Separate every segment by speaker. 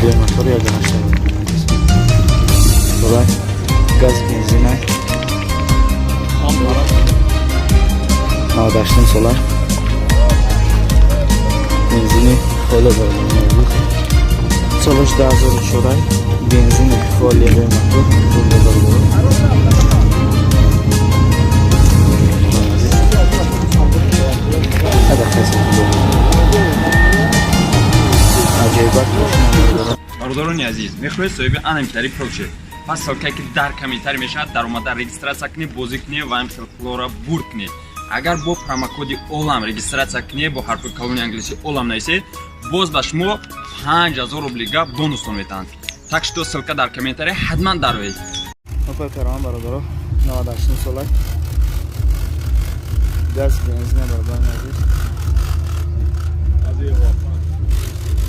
Speaker 1: Объем мотор 1,8. Солай газ бензина. 98 сола. Бензини холе, бародарони азиз. Солаш 2004, бензини холи, объем мотор турбо, бародарон. Азиз. Ҳада қайси аҷоибат мошина, бародарон.
Speaker 2: Бародарони азиз, мехоҳед соҳиби анамитари пул шед? Пас ссылка е ки дар комментарий мешавад, даромада регистрация кунед, бозӣ кунед ва ҳамхел пулора бурд кунед. Агар бо промокоди ОЛАМ регистрация кунед, бо ҳарфи калони англисӣ ОЛАМ нависед, боз ба шумо 5000 рублига бонустон метаҳанд. Так что ссылка дар комментарий, ҳатман дароед.
Speaker 1: Опел Караван, бародаро, 98 сола. Газ бензина, бародарони азиз.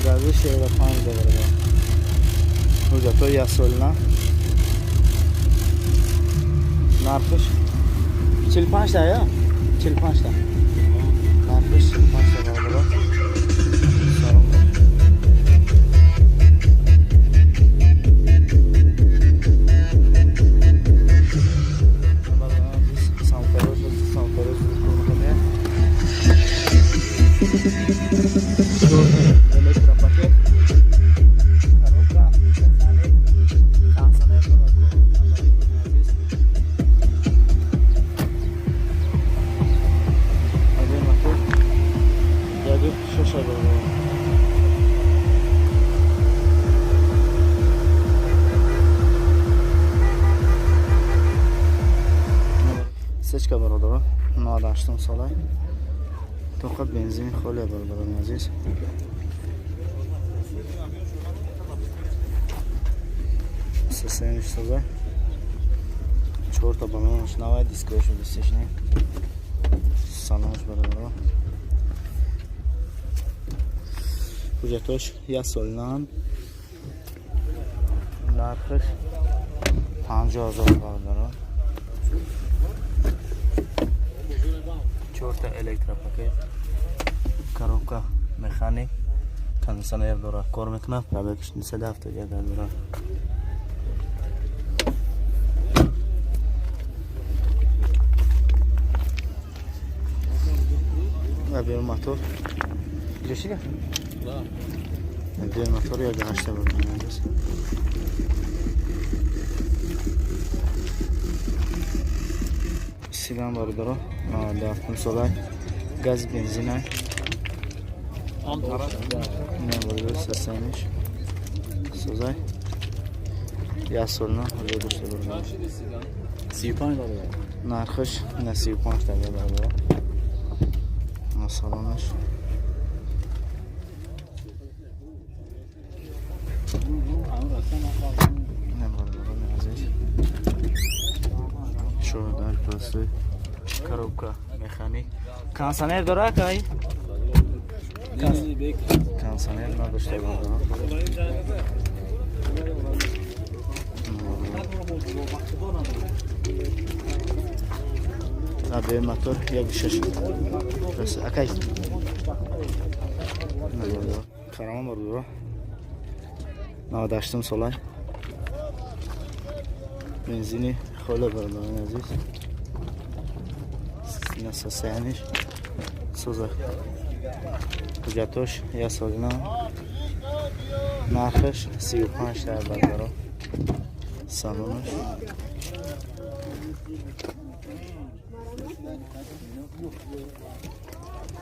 Speaker 1: Гази 65, бародаро. Ҳуҷҷатҳои яксолина. Нархиш 45 та я? 45 та. Нархиш 45 та, бародаро. Салом. Бародарони азиз, самкарош, самкарош кор мекунем. Электропакет. Коробка, механик, кондиционер дорад, кор мекунад, бародарони азиз. Объем мотор 1,6, бародарон. Сечка, бародарон, 98 сола. Тоқа бензини холия, бародарони азиз. Сесениш соза. Чорта баллонаш навай, дискояшо дистешне. Салонаш, бародарон. Ҳуҷҷатош як солинан. Нархаш 50 000, бародарон. Чорта электропакет. Коробка механик. Кондиционер дорад, кор мекунад, пробег иш 271 дорад. Объем мотор. Ҷошида? Объем мотор 1,8, бародарони азиз. Седан, бародаро, 97 сола. Газ бензина. Не, бародаро, сасаниш. Созай. Як солна ҳозир дошта, бародаро.
Speaker 3: 35 доллар.
Speaker 1: Нархаш на 35 та, бародаро. На салонаш. Не, бародарони азиз. Чордар простой. Коробка механик. Кондиционер дорад кай? Кондиционер надошта, бародаро. Объем мотор 1,6. Акай. Караван, бародаро. 98 сола. Бензини холе, бародарони азиз. Насосаяниш. Соза. Ҳуҷҷатош як солина. Нархаш 35 та, бародаро. Салонаш.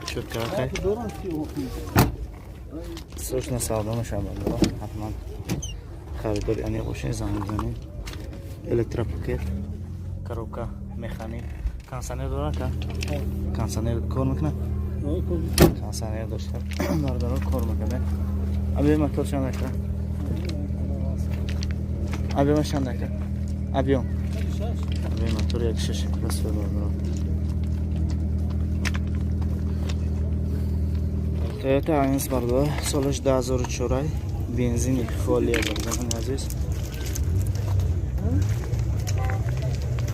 Speaker 1: Чётко акай. Срочно савдо мешавад, бародаро. Ҳатман харидори аниқ бошед, занг бизанед. Электропакет. Коробка механик. Кондиционер дорад ка? Кондиционер кор мекунад? Кондиционер дошта. Бародаро, кор мекунад. Объем мотор чанд ака? Объем чанд ака? Объем. Объем мотор 1,6 просто, бародаро. Toyota Ayns, бародаро, солаш 2004, бензини холия, бародарони азиз.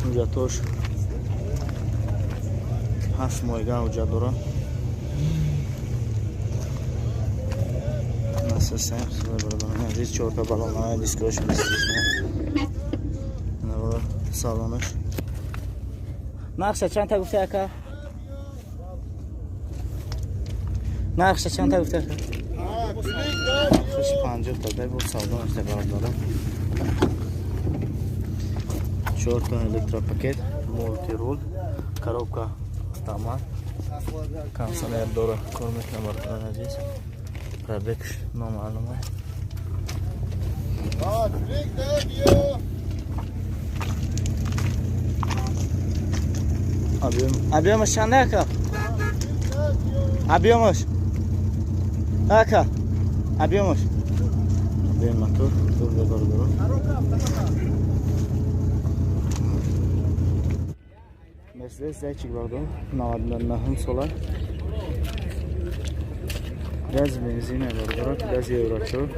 Speaker 1: Ҳуҷҷатош 7 моҳига ҳуҷҷат дорад. Асосан азиз, чорта баллона, дискош бистишна. Салонаш. Нархша чанд та гуфта, ака? Нархша чанд та гуфта, ака? Нархаш 50 та дай, бо савдо мешта, бародарам. Чорта электропакет, мултирул, коробка автомат, кондиционер дора, кор мекунам, бародарон азиз. Пробегш номаълума. Объемаш чанд, ака? Объемаш? Ака? Объемаш? Объем мотор, турбо, бародарон. Мерседес Зайчик, бародарон, 99 сола. Газ бензин, бародарон, газ Евро 4.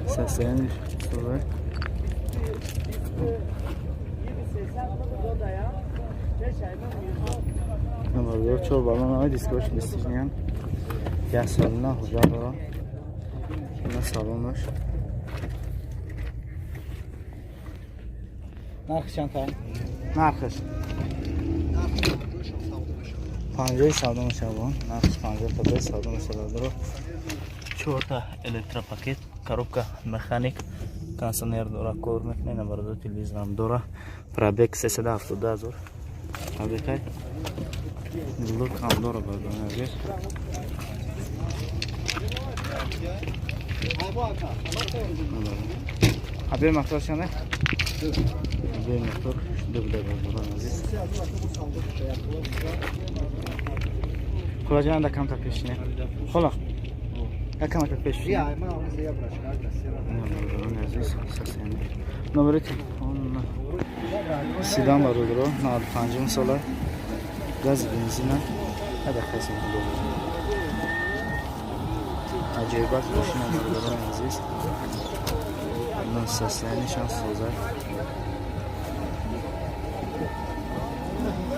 Speaker 1: Состояние сола. Бародарон, чор баллон ҳамаи дискош бистижниям. Як солина ҳуҷҷат дорам. Ина салонаш. Нархи чанд та? Нархаш? 50 савдо мешавад. Нархш 50 та бе савдо мешавад, бародарон. Чорта электропакет, коробка механик, кондиционер дора, кор мекунад, ина бародарон, телевизорам дора. Пробег 372 ҳазор. Пробегай. Лук ҳам дора, бародарон азиз. Объем мотор чанд? Объем мотор ду буда, бародарон азиз. Хола ҷон, да камтар пеш не. Хола. Я камтар пеш не. Бародарон азиз, состояние. Номери телефон. Седан, бародарон, 95 сола. Газ бензина. Ада хасим. Аҷоибат мошина, бародарон азиз. Состояниешам созад.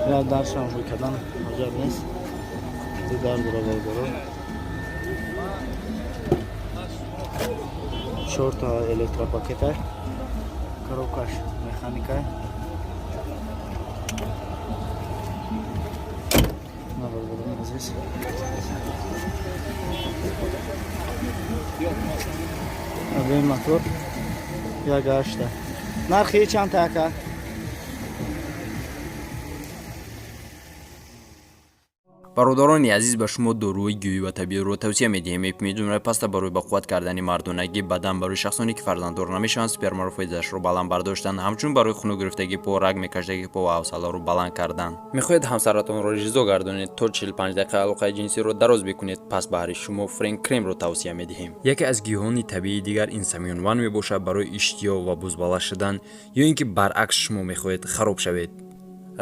Speaker 1: Я даршам ҳуй кардан ҳоҷат нест. Ду дар дора, бародарон. Чорта электропакета. Коробкаш механика. На, бародарон азиз. Объем мотор як ҳашта. Нархи чанд та, ака?
Speaker 2: Бародарони азиз, ба шумо доруи гиёҳӣ ва табииро тавсия медиҳем. Эпимедумра паста барои ба қувват кардани мардонагӣ бадан, барои шахсоне ки фарзанддор намешаванд, спермаро фоидаашро баланд бардоштан, ҳамчунин барои хунук гирифтагии по, раг мекашидагии по ва ҳавсаларо баланд кардан. Мехоҳед ҳамсаратонро ризо гардонед, то 45 дақиқа алоқаи ҷинсиро дароз бикунед, пас баҳри шумо Френк кремро тавсия медиҳем. Яке аз гиёҳони табиии дигар ин самёнван мебошад барои иштиҳо ва бузбала шудан ё ин ки баръакс шумо мехоҳед хароб шавед.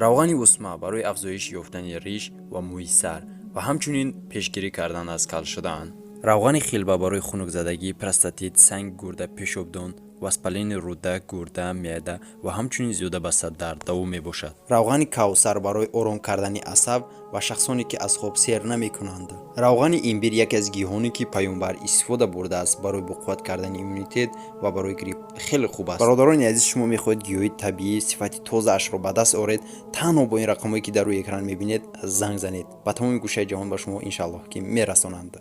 Speaker 2: Равғани усма барои афзоиш ёфтани риш ва мӯи сар ва ҳамчунин пешгирӣ кардан аз кал шудан. Равғани хилба барои хунукзадагӣ, простатит, санги гурда, пешобдон, воспалени рӯда, гурда, меъда ва ҳамчунин зиёда ба сад дард даво мебошад. Равғани кавсар барои ором кардани асаб ва шахсоне ки аз хоб сер намекунанд. Равғани имбир яке аз гиёҳоне ки паёмбар истифода бурдааст барои боқувват кардани иммунитет ва барои грипп хеле хуб аст. Бародарони азиз, шумо мехоҳед гиёҳи табиӣ сифати тозаашро ба даст оред, танҳо бо ин рақамҳое ки дар рӯи экран мебинед занг занед. Ба тамоми гӯшаи ҷаҳон ба шумо иншааллоҳ ки мерасонанд.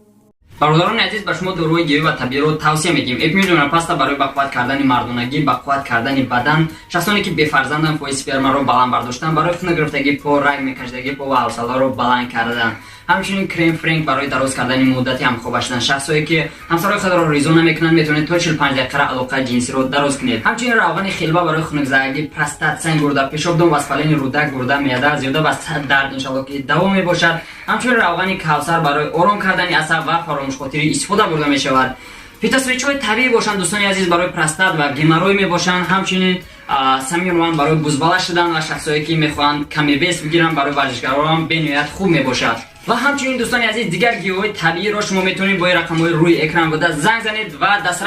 Speaker 2: Бародарони азиз, ба шумо доруи гиёҳӣ ва табииро тавсия медиҳем. Эпимедумра паста барои ба қувват кардани мардонагӣ, ба қувват кардани бадан, шахсоне ки бефарзанданд, фоизи спермаро баланд бардоштан, барои хунук гирифтагии по, раг мекашидагии по ва ҳавсаларо баланд кардан. Ҳамчунин крем Френк барои дароз кардани муддати ҳамхоба шудан. Шахсое ки ҳамсарои худро ризо намекунанд, метавонед то 45 дақиқа алоқаи ҷинсиро дароз кунед. Ҳамчунин равғани хилба барои хунукзадагӣ, простат, санг гурда, пешобдон, воспалени рӯда, гурда, меъда, зиёда ба сад дард иншалло ки даво мебошад. Ҳамчунин равғани кавсар барои ором кардани асаб ва фаромӯшхотирӣ истифода бурда мешавад. Фитосвечҳои табиӣ бошанд, дӯстони азиз, барои простат ва геморрой мебошанд. Ҳамчунин самёнван барои бузбала шудан ва шахсое ки мехоҳанд каме вес бигиранд, барои варзишгарон бениҳоят хуб мебошад. Ва ҳамчунин, дӯстони азиз, дигар гиёҳҳои табииро шумо метавонед бо ин рақамҳои рӯи экран буда занг занед ва дастрас